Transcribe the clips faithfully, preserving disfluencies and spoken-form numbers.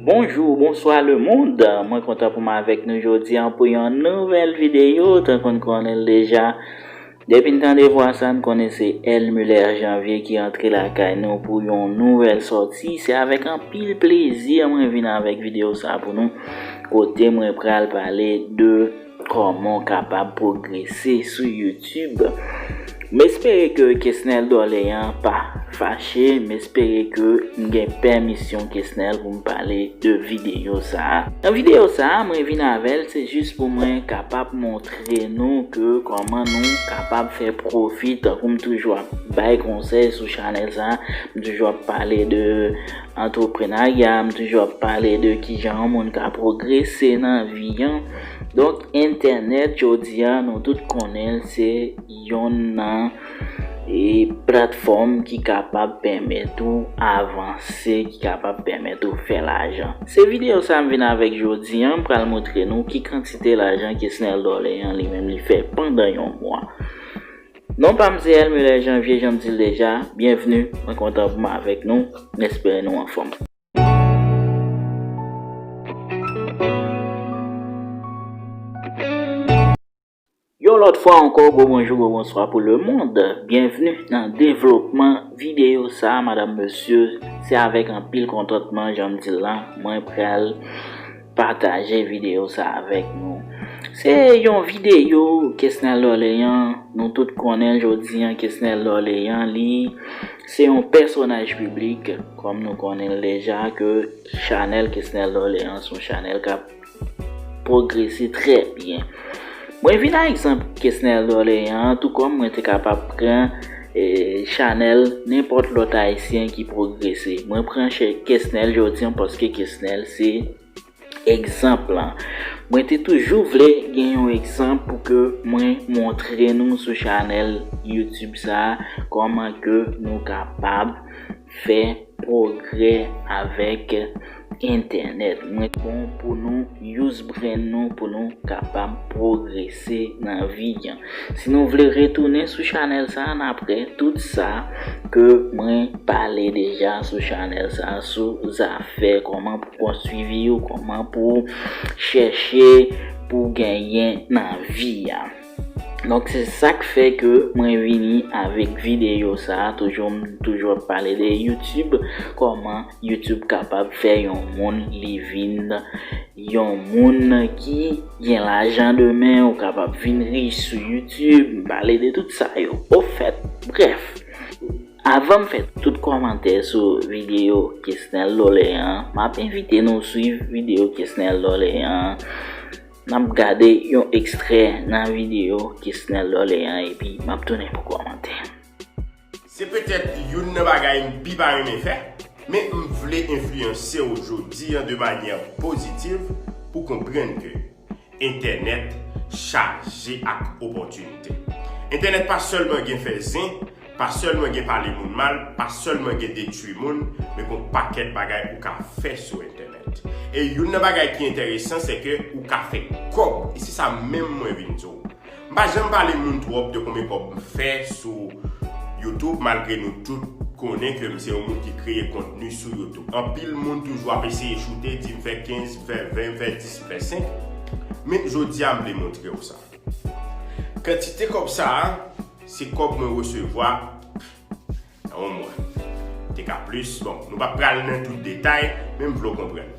Bonjou, bonswa lemonn. Mwen kontan pou m avèk nou jodi a pou yon nouvèl videyo. Tankou n konnen l deja, depi n tande vwa sa, n konnen se Elmuller Janvier ki antre lakay nou pou yon nouvèl sòti. Se avèk anpil plezi mwen vin avèk videyo sa pou nou, kote mwen pral pale de kòman w kapab pwogrese sou YouTube. M espere ke Kesnel Dorlean pa fache, m espere ke m gen pèmisyon Kesnel pou m pale de videyo sa a. Nan videyo sa a, mwen vin avè l, se jis pou mwen kapab montre nou ke kòman nou kapab fè pwofi, tankou m toujou ap bay konsèy sou chanèl sa a, m toujou ap pale de antreprenarya, m toujou ap pale de kijan yon moun ka pwogrese nan vi an. Donk, entènèt, jodi a, nou tout konnen l, se yonn nan, e, platfòm ki kapab pèmèt ou avanse, ki kapab pèmèt ou fè lajan. Se videyo sa a m vin avèk jodi a, m pral montre nou ki kantite lajan Kesnel Dorlean li menm li fè pandan yon mwa. Non pa m se Elmuller Janvier, jan m di l deja, byenvni, mwen kontan pou m avèk nou, m espere nou anfòm. Yon lòt fwa ankò, gwo bonjou, gwo bonswa pou lemonn. Byenvni nan devlopman videyo sa a, madanm, mesye. Se avèk anpil kontantman, jan m di l la, mwen pral pataje videyo sa avèk nou. Se yon videyo Kesnel Dorlean, nou tout konnen l jodi a, Kesnel Dorlean, li se yon pèsonaj piblik, kòm nou konnen l deja, ke chanèl Kesnel Dorlean se yon chanèl k ap pwogrese trè byen. Mwen vin a egzanp Kesnel Dorlean an, tou kòm mwen te kapab pran, e, chanèl nenpòt lòt ayisyen ki pwogrese. Mwen pran chè Kesnel jodi a paske Kesnel se egzanp lan. Mwen te toujou vle gen yon egzanp pou ke mwen montre nou sou chanèl YouTube sa a, kòman ke nou kapab fè pwogrè avèk entènèt. Mwen bon pou nou use brain nou, pou nou kapab pwogrese nan vi an. Si nou vle retounen sou chanèl sa a, n ap wè tout sa ke mwen pale deja sou chanèl sa a, sou zafè kòman pou konstwi vi w, kòman pou chèche pou genyen nan vi a. Donk, se sa k fè ke mwen vini avèk videyo sa a. Toujou, m toujou ap pale de YouTube, kòman YouTube kapab fè yon moun li vin yon moun ki gen lajan demen, ou kapab vin rich sou YouTube, m pale de tout sa yo. Ofèt, brèf, avan m fè tout kòmantè sou videyo Kesnel Dorlean an, m ap envite nou swiv videyo Kesnel Dorlean an. N ap gade yon ekstrè nan videyo Kesnel Dorlean an, epi m ap tounen pou kòmantè. Se petèt youn nan bagay m pi pa renmen fè, men m vle enfliyanse w jodi a de manyè pozitiv pou konprann ke entènèt chaje ak opòtinite. Entènèt pa sèlman gen fè zen, pa sèlman gen pale moun mal, pa sèlman gen detwi moun, men gon pakèt bagay ou ka fè sou entènèt. E youn nan bagay ki enteresan, se ke ou ka fè kòb, e se sa menm mwen vin di w. M pa janm pale moun twòp de konbyen kòb m fè sou YouTube, malgre nou tout konnen ke m se yon moun ki kreye kontni sou YouTube. Anpil moun toujou ap eseye choute, di m fè kenz, m fè ven, m fè dis, m fè senk. Men jodi a, m vle montre w sa. Kantite kòb sa a, se kòb mwen resevwa nan yon mwa. Te ka plis, bon, nou p ap pral nan tout detay, men m vle w konprann.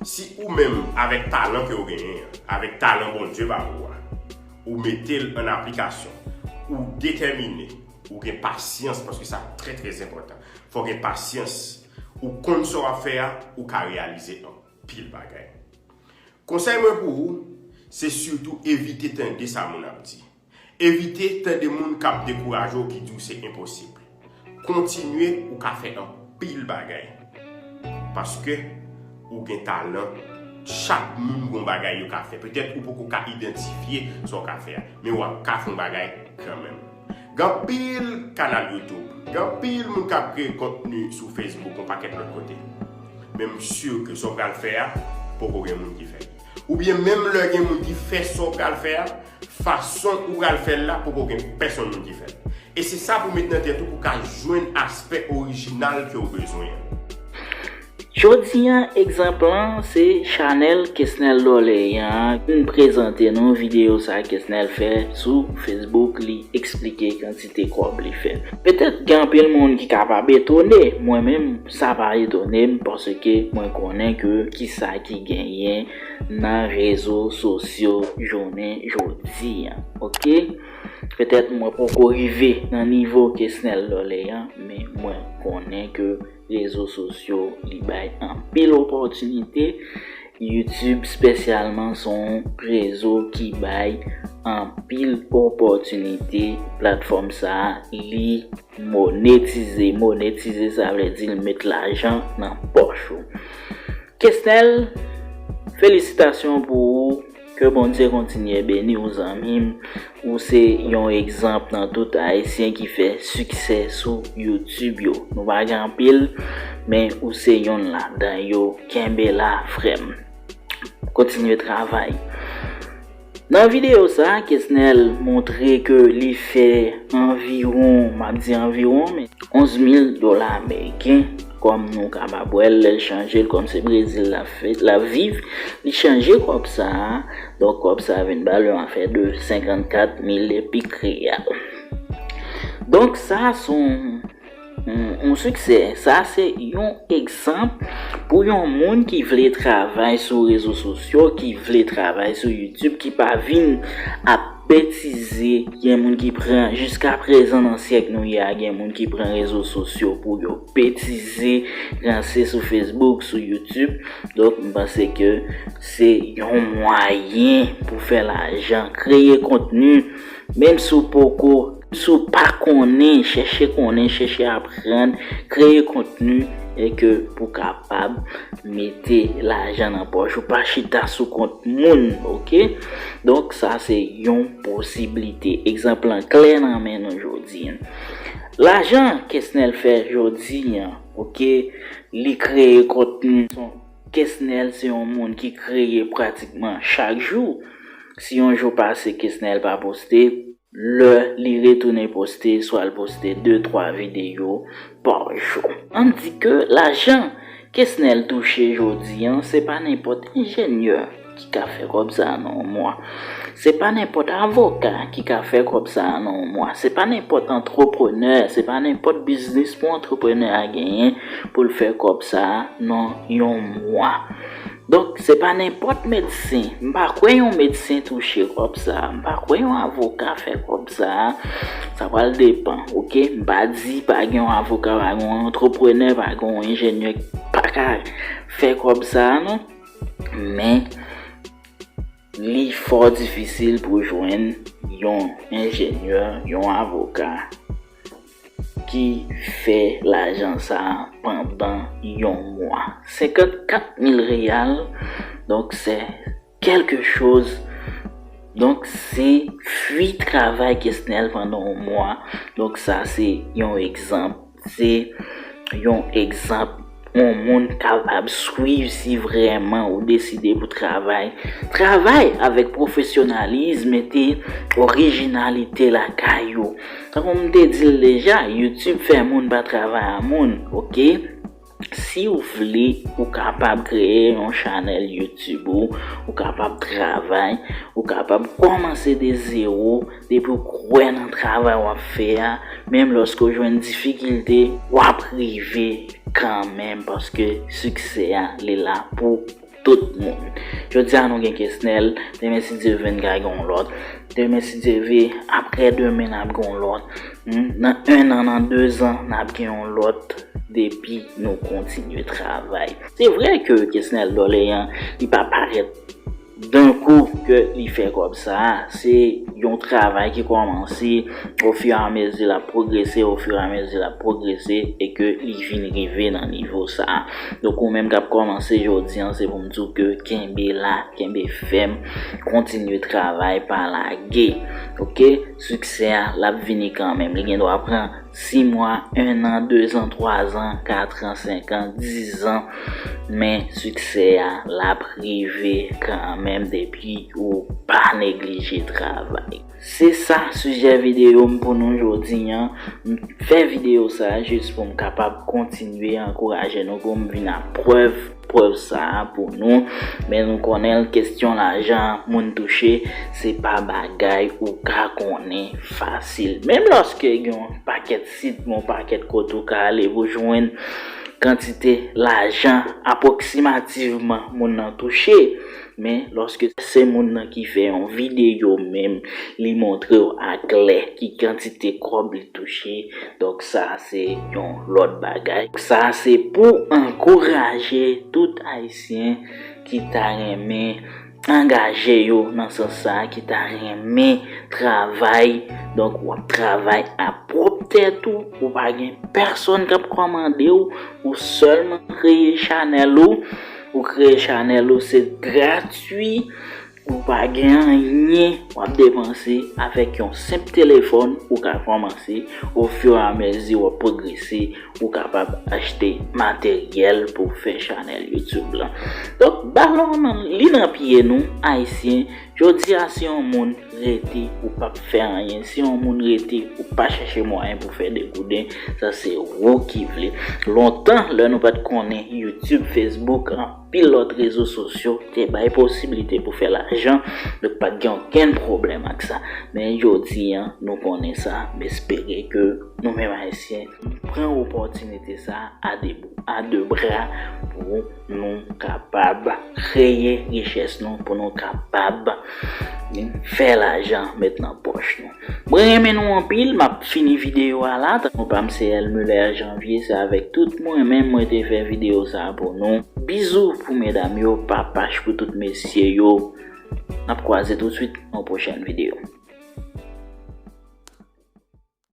Si ou menm, avèk talan ke w genyen an, avèk talan Bondye ba ou a, ou mete l an aplikasyon, ou detèmine, ou gen pasyans, paske sa trè, trè enpòtan. Fò w gen pasyans. Ou konn sa w ap fè a, ou ka reyalize anpil bagay. Konsèy mwen pou ou, se sitou evite tande sa moun ap di. Evite tande moun k ap dekouraje w, ki di w se enposib. Kontinye, ou ka fè anpil bagay. Paske ou gen talan, chak moun gon bagay yo ka fè. Petèt ou poko ka idantifye sa w ka fè a, men w ap ka fè yon bagay kanmenm. Gen anpil kanal YouTube, gen anpil moun k ap kreye kontni sou Facebook, yon pakèt lòt kote. Men m si ke sa w pral fè a, poko gen moun ki fè l. Oubyen menm lè gen moun ki fè sa w pral fè a, fason ou pral fè l la, poko gen pèsonn moun ki fè l. E se sa pou w met nan tèt ou pou w ka jwenn aspè orijinal ke w bezwen an. Jodi an, egzanp lan se chanèl Kesnel Dorleyan. M prezante nou videyo sa Kesnel fè sou Facebook, li eksplike kantite kòb li fè. Petèt gen anpil moun ki kapab etone, mwen menm sa pa etone m paske mwen konnen ke kisa ki genyen nan rezo sosyo jounen jodi an. Oke? Petèt mwen poko rive nan nivo Kesnel Dorleyan, men mwen konnen ke rezo sosyo li bay anpil opòtinite. YouTube espesyalman se yon rezo ki bay anpil opòtinite. Platfòm sa a, li monetize. Monetize, sa vle di l met lajan nan pòch ou. Kesnel, felisitasyon pou ou. Ke Bondye kontinye beni w, zanmi m. Ou se yon egzanp nan tout Ayisyen ki fè siksè sou YouTube yo. Nou pa gen anpil, men ou se yonn ladan yo. Kenbe la, frè m. Kontinye travay. Nan videyo sa, Kesnel montre ke li fè anviwon, m ap di anviwon, men onz mil dola ameriken, kòm nou kapab wè l, lè l chanje l, kòm se Brezil l ap fè, l ap viv, li chanje kòb sa a. Donk, kòb sa a vin ba l yon afè de senkannkat mil epi kreyal. Donk, sa se yon, yon, yon siksè. Sa se yon egzanp pou yon moun ki vle travay sou rezo sosyo, ki vle travay sou YouTube, ki pa vin ap betize. Gen moun ki pran, jiska prezan nan syèk nou ye a, gen moun ki pran rezo sosyo pou yo betize, ranse sou Facebook, sou YouTube. Donk, m panse ke se yon mwayen pou fè lajan, kreye kontni, menm si w poko, si w pa konnen, chèche konnen, chèche aprann, kreye kontni e ke pou kapab mete lajan nan pòch ou, pa chita sou kont moun, oke? Donk, sa se yon posiblite. Egzanp lan klè nan men nou jodi an. Lajan Kesnel fè jodi an, oke, li kreye kontni. Kesnel se yon moun ki kreye pratikman chak jou. Si yon jou pase Kesnel pa poste, lè li retounen poste, swa l poste de, twa videyo pa jou. Ann di ke lajan Kesnel touche jodi an, se pa nenpòt enjenyè ki ka fè kòb sa a nan yon mwa. Se pa nenpòt avoka ki ka fè kòb sa a nan yon mwa. Se pa nenpòt antreprenè, se pa nenpòt biznis pou antreprenè a genyen pou l fè kòb sa a nan yon mwa. Donk, se pa nenpòt medsen. M pa kwè yon medsen touche kòb sa a. M pa kwè yon avoka fè kòb sa a. Sa pral depann, oke? M pa di pa gen yon avoka, pa gen yon antreprenè, pa gen yon enjenyè ki pa ka fè kòb sa a, non. Men, li fò difisil pou jwenn yon enjenyè, yon avoka ki fè lajan sa a pandan yon mwa. Senkannkat mil reyal, donk se kèlke choz. Donk, se fwi travay Kesnel pandan yon mwa. Donk, sa se yon egzanp. Se yon egzanp yon moun kapab swiv si vrèman ou deside pou travay. Travay avèk pwofesyonalizm, mete orijinalite lakay ou. Tankou m te di l deja, YouTube fè moun pa travay a moun, oke? Si w vle, ou kapab kreye yon chanèl YouTube ou, ou kapab travay, ou kapab kòmanse de zewo, depi w kwè nan travay w ap fè a, menm lòske w jwenn difikilte, w ap rive kanmenm, paske siksè a, li la pou tout moun. Jodi a nou gen Kesnel, demen si Dye vle n ka gen yon lòt. Demen si Dye vle, aprè demen n ap gen yon lòt. Hmm, nan en an, nan de zan, n ap gen yon lòt depi nou kontinye travay. Se vre ke Kesnel Dorleyan, li pa parèt dan kou ke li fè kòb sa a, se yon travay ki kòmanse ofiramezi l ap pwogrese, ofiramezi l ap pwogrese, e ke li vin rive nan nivo sa a. Donk, ou menm k ap kòmanse jodi an, se pou m di w ke kenbe la, kenbe fèm, kontinye travay, pa lage. Oke? Siksè a, l ap vini kanmenm. Li gen dwa pran sis mwa, en an, de zan, twa zan, kat an, senk an, diz an. Men siksè a, l ap rive kanmenm depi ou pa neglije travay. Se sa sijè videyo m pou nou jodi an. M fè videyo sa a jis pou m kapab kontinye ankouraje nou, pou m vin ak prèv, prèv sa a pou nou. Men nou konnen l, kesyon lajan moun touche, se pa bagay ou ka konnen fasil. Menm lòske gen yon pakèt sit, yon pakèt kote ou ka ale pou jwenn kantite lajan apwoksimativman moun nan touche, men lòske se moun nan ki fè yon videyo menm, li montre w aklè ki kantite kòb li touche. Donk sa se yon lòt bagay. Sa se pou ankouraje tout Ayisyen ki ta renmen angaje yo nan sans sa, ki ta renmen travay. Donk w ap travay a pwòp tèt ou, ou pa gen pèsonn k ap kòmande w, ou sèlman kreye chanèl ou, ou kreye chanèl ou, se gratwi, ou pa gen anyen w ap depanse. Avèk yon senp telefòn ou ka kòmanse, ofiramezi w ap pwogrese, ou kapab achte materyèl pou fè chanèl YouTube lan. Donk balon nan, li nan pye nou, Ayisyen. Jodi a, si yon moun rete, ou p ap fè anyen. Si yon moun rete, ou pa chèche mwayen pou fè degouden, sa se ou ki vle. Lontan, lè nou pa t konnen YouTube, Facebook, anpil lòt rezo sosyo te bay posiblite pou fè lajan, donk pa t gen okenn pwoblèm ak sa. Men jodi a, nou konnen sa, m espere ke nou menm Ayisyen pran opòtinite sa a de, a de bra pou nou kapab kreye richès nou, pou nou kapab fè lajan met nan pòch nou. Mwen renmen nou anpil, m ap fini videyo a la. Tankou pa m se Elmuler Janvier, se avèk tout mwen menm mwen te fè videyo sa a pou nou. Bizou pou medam yo, papach pou tout mesye yo. N ap kwaze toutswit nan pwochèn videyo.